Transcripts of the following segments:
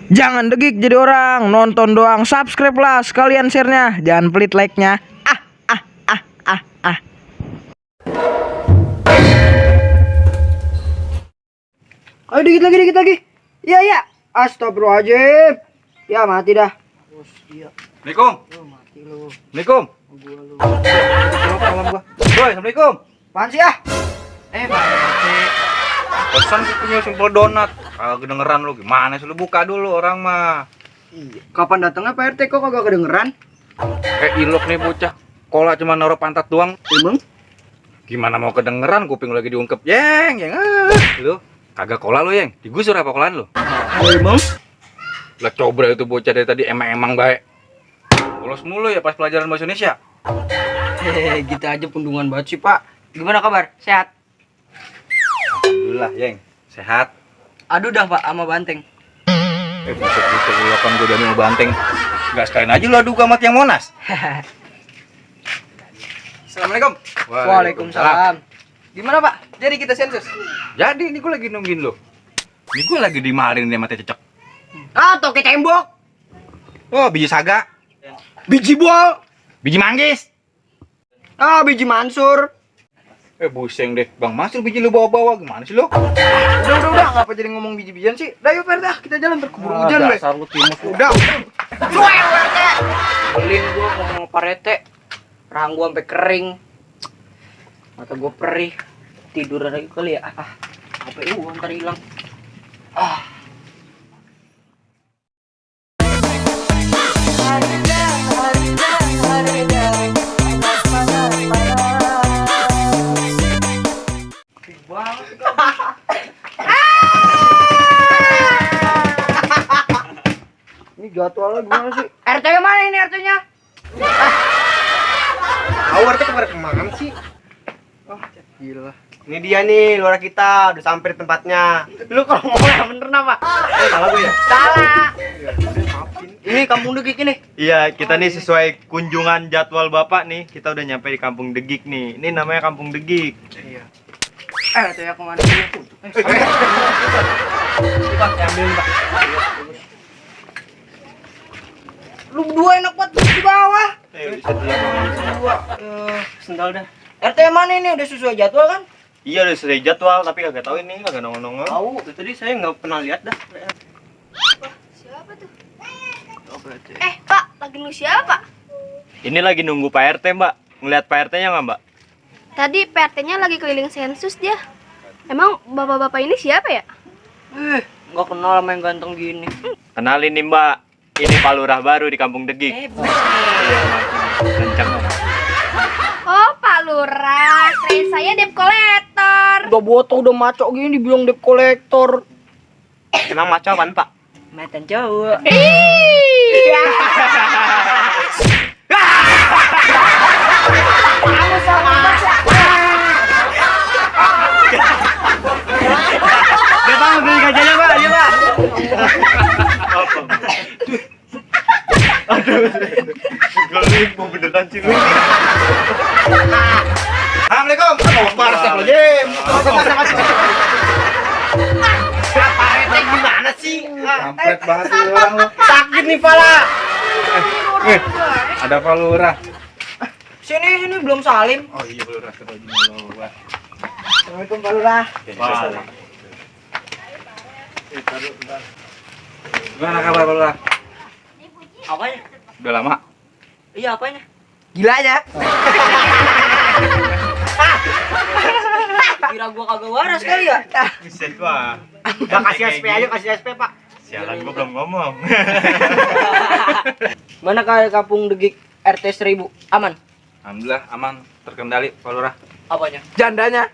Jangan degik jadi orang, nonton doang, subscribe lah sekalian share-nya, jangan pelit like-nya. Ayo dikit lagi. Iya. Astagfirullahaladzim. Ya mati dah. Assalamualaikum. Mati lu. Assalamualaikum. Woi, assalamualaikum. Apaan sih ah? Mati. Pesan punya simpel donat. Kalau kedengeran lu gimana sih, lu buka dulu orang mah. Iya. Kapan datangnya Pak RT kok kagak kedengeran? Ilok nih bocah. Kola cuma naruh pantat doang. Emang? Gimana mau kedengeran, kuping lu lagi diungkep. Yeng. Lu kagak kola lu, Yeng. Digusur apa kolaan lu? Emang? Lah coba itu bocah dari tadi emang baik. Bolos mulu ya pas pelajaran bahasa Indonesia. Hehehe, gitu aja pundungan banget sih Pak. Gimana kabar? Sehat? Alhamdulillah, Yeng. Sehat. Aduh dah Pak, sama banteng. Buset lu kan gue udah mau banteng. Enggak sekalian aja lu adu sama tiang Monas. Assalamualaikum. Waalaikumsalam. Gimana Pak? Jadi kita sensus? Jadi ini gue lagi nungguin lo. Ini gue lagi dimarin nih mata cecek. Ah, toke tembok. Oh, biji saga, Biji bol. biji manggis. Ah, biji mansur. Buseng deh, Bang Masur biji lu bawa-bawa gimana sih lo? Udah, ngapa jadi ngomong biji-bijian sih? Dah yuk Pak RT, kita jalan terkeburu hujan deh. Dasar lu timus lu. Udah. Cuek Pak RT. Belin gua ngomong Pak RT. Rahang gua sampai kering. Mata gua perih. Tidur lagi kali ya. HP gua ntar hilang. Ini jadwalnya gimana sih? RT mana ini RT-nya? Tahu RT kemana sih? Gila. Ini dia nih, luar kita udah sampai di tempatnya. Lu kalau ngomong yang bener apa? Salah gue ya? Salah. Ini kampung Degik ini. Iya, kita nih sesuai kunjungan jadwal Bapak nih. Kita udah nyampe di Kampung Degik nih. Ini namanya Kampung Degik. Iya. RT-nya kemana sih? Pak, ambilin Pak. Lu berdua enak banget duduk di bawah. Bisa dulu. Sendal dah. RT mana ini udah sesuai jadwal kan? Iya, udah sesuai jadwal, tapi kagak tahu ini, kagak nongol-nongol. Tahu, tadi saya nggak pernah lihat dah. Siapa tuh? Pak, lagi nunggu siapa? Ini lagi nunggu Pak RT, Mbak. Ngeliat Pak RT-nya nggak, Mbak? Tadi PRT-nya lagi keliling sensus dia. Emang bapak-bapak ini siapa ya? Nggak kenal sama yang ganteng gini. Kenalin nih, Mbak. Ini Pak Lurah baru di Kampung Degik. Kencang. Oh, Pak Lurah. Kirain saya debt collector. Udah botol, udah maco gini dibilang debt collector. Emang maco apaan, Pak? Mantan cowok. Udah, Pak, beli gajahnya, Pak. Ayo, Pak. Aduh. Gak mau beneran sih lu. Assalamualaikum. Pak RT gimana sih? Kampret banget lu orang lu. Sakit nih, pala. Ada Pak Lurah. Sini belum salim. Oh iya Pak Lurah, ketemu gua. Assalamualaikum Pak Lurah. Gimana kabar Pak Lurah? Apanya? Udah lama? Iya apanya? Gilanya. Kira gua kagak waras kali ya? Buset, Pak. Udah kasih SP aja, kasih SP Pak. Sialan, gua belum ngomong. Mana kayak Kampung Degik RT 1000? Aman? Alhamdulillah aman, terkendali Pak Lurah. Apanya? Jandanya.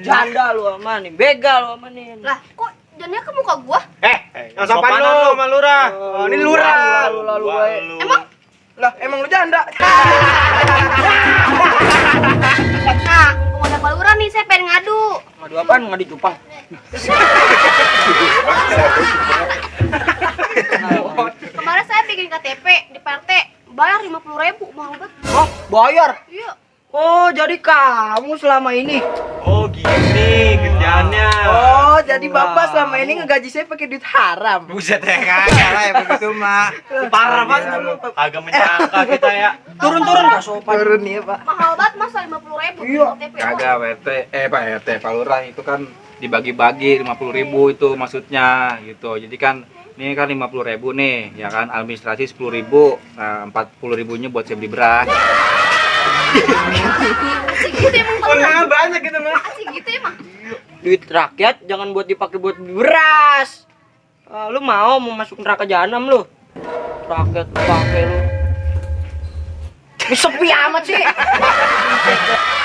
Janda lu amanin, begal lu amanin. Lah, kok jadinya ke muka gua? Yang sopan lu, sama Lurah. Oh, ini Lurah. Lu. Emang? Lah, emang lu janda? Mumpung ada Pak Lurah nih, saya pengen ngadu. Ngadu apaan? Ngadu cupang. Kemarin saya bikin KTP di PRT, bayar 50.000, mahal banget. Oh, bayar? Iya. Oh, jadi kamu selama ini. Oh gini kerjaannya. Oh, jadi Bapak selama ini ngegaji saya pakai duit haram. Buset ya kagak lah ya begitu mah. Parah banget lu. Agak menyangka kita ya. Turun-turun gak sopan. Turun nih ya Pak. Mahal banget masa 50.000 Iya. OTP. Kagak Pak RT, Pak Lurah itu kan dibagi-bagi 50.000 itu maksudnya gitu. Jadi kan ini kan 50.000 nih, ya kan administrasi 10.000, nah 40.000-nya buat saya beli beras. Segitu emang Bang. Banyak gitu mah. Segitu emang. Duit rakyat jangan buat dipakai buat beli beras. Lu mau masuk neraka jahanam lu? Rakyat lu pakai lu. Ini sepi amat sih.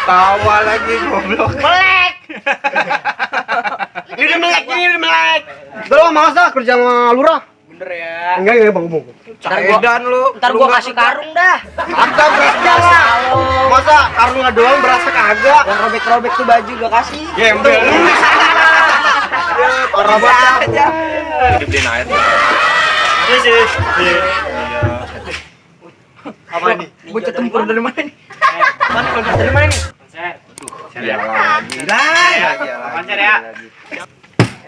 Tawa lagi goblok. Melek. Ini udah melek. Udah masa kerja sama lurah? Bener ya. Enggak Bang. Edan lu. Ntar gua kasih karung dah. Agak berasnya lah. Masa karung doang berasa kagak? Yang robek-robek tuh baju gua kasih. Gembel. Parah banget. Dibeliin air. Iya sih. Iya. Apa nih? Bocah tempur dari mana nih? Mana bocah dari mana nih? Ya lagi lah. Lancar ya.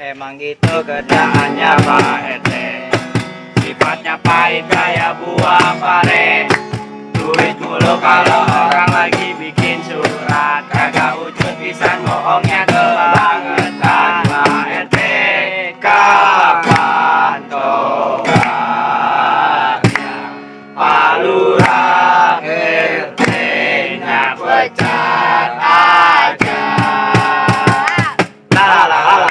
Emang gitu kerjaannya Pak RT. Sifatnya pahit kayak buah pare. Duit mulu kalau orang lagi bikin surat. Kagak wujud pisan bohongnya kebangetan Pak RT. Kapan tobatnya Pak Lurah RT-nya pecat aja. La la la la.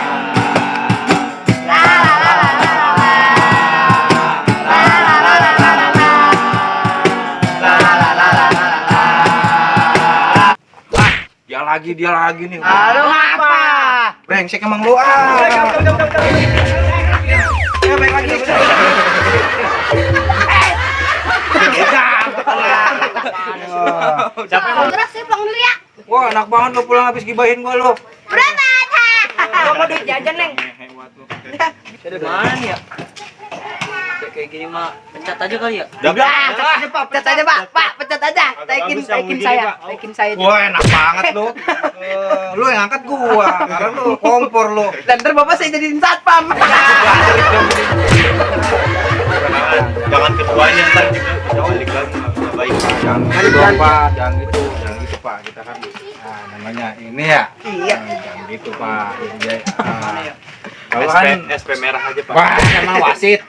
Dia lagi nih. Halo apa? Brengsek emang lu Ya baik lagi. Capek Bang Gerak, saya pulang dulu ya. Wah, enak banget lu pulang habis gibahin gua lu. Berangkat. Gua mau duit jajan, Neng. Dari mana nih ya? Kayak gini mah pecat aja kali ya? Pecat aja Pak. Pak, pecat aja. Taikin saya. Taikin saya. Wah, enak banget lu. Lu yang angkat gua, karena lu kompor lu. Dan ntar Bapak saya jadiin satpam. Jangan keduanya ntar juga balik lagi nggak baik. Jangan dong, Pak. Jangan gitu Pak. Kita kan namanya ini ya. Iya. Jangan gitu, Pak. Iya. Kalau SP, kan SP merah aja Pak. wah, emang wasit.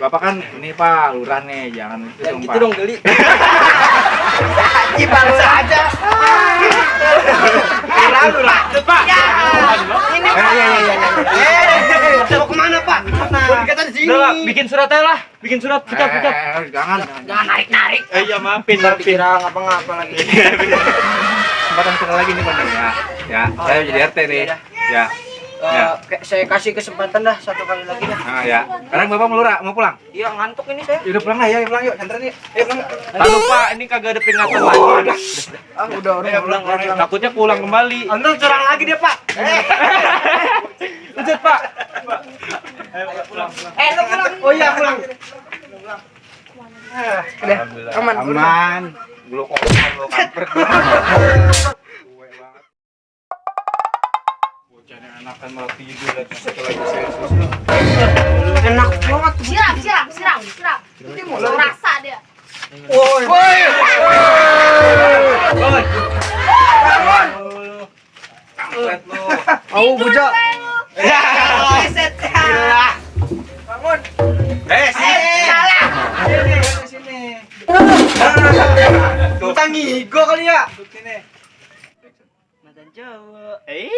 Bapak kan ini Pak, lurah nih, jangan itu Yang dong, gitu Pak. dong, geli. Haji Pak Lurah aja. Lalu lah, Pak. Ini Pak. Kita mau kemana Pak? Mau dikatakan di sini. Udah lah, bikin surat aja lah. Bikin surat, pecat. Jangan. Jangan narik-narik. Iya maafin. Dikira ngapa-ngapa lagi. Kesempatan sekali lagi nih, Pak. Ya, saya jadi RT nih. Ya. Ya. Saya kasih kesempatan dah satu kali lagi dah. Nah, ya. Sekarang Bapak mau pulang? Iya, ngantuk ini saya. Udah pulang lah ya, pulang yuk, santai yuk. Ayo pulang. Lalu Pak, ini kagak ada peringatan lagi. Udah Pulang. Takutnya pulang kembali. Antum curang lagi dia Pak. Lanjut Pak. Lu pulang. Oh iya pulang. Udah, aman. Aman. Belum lo kampret. Bocahnya enakan malah tidur lagi setelah Celsius lu. Enak banget. Siram. Dia mau rasa dia. Woi. Kampret lu. Au bujak. Bangun. Sini. Utang ngigo kali ya. Sini. Madan Jawa. Eh.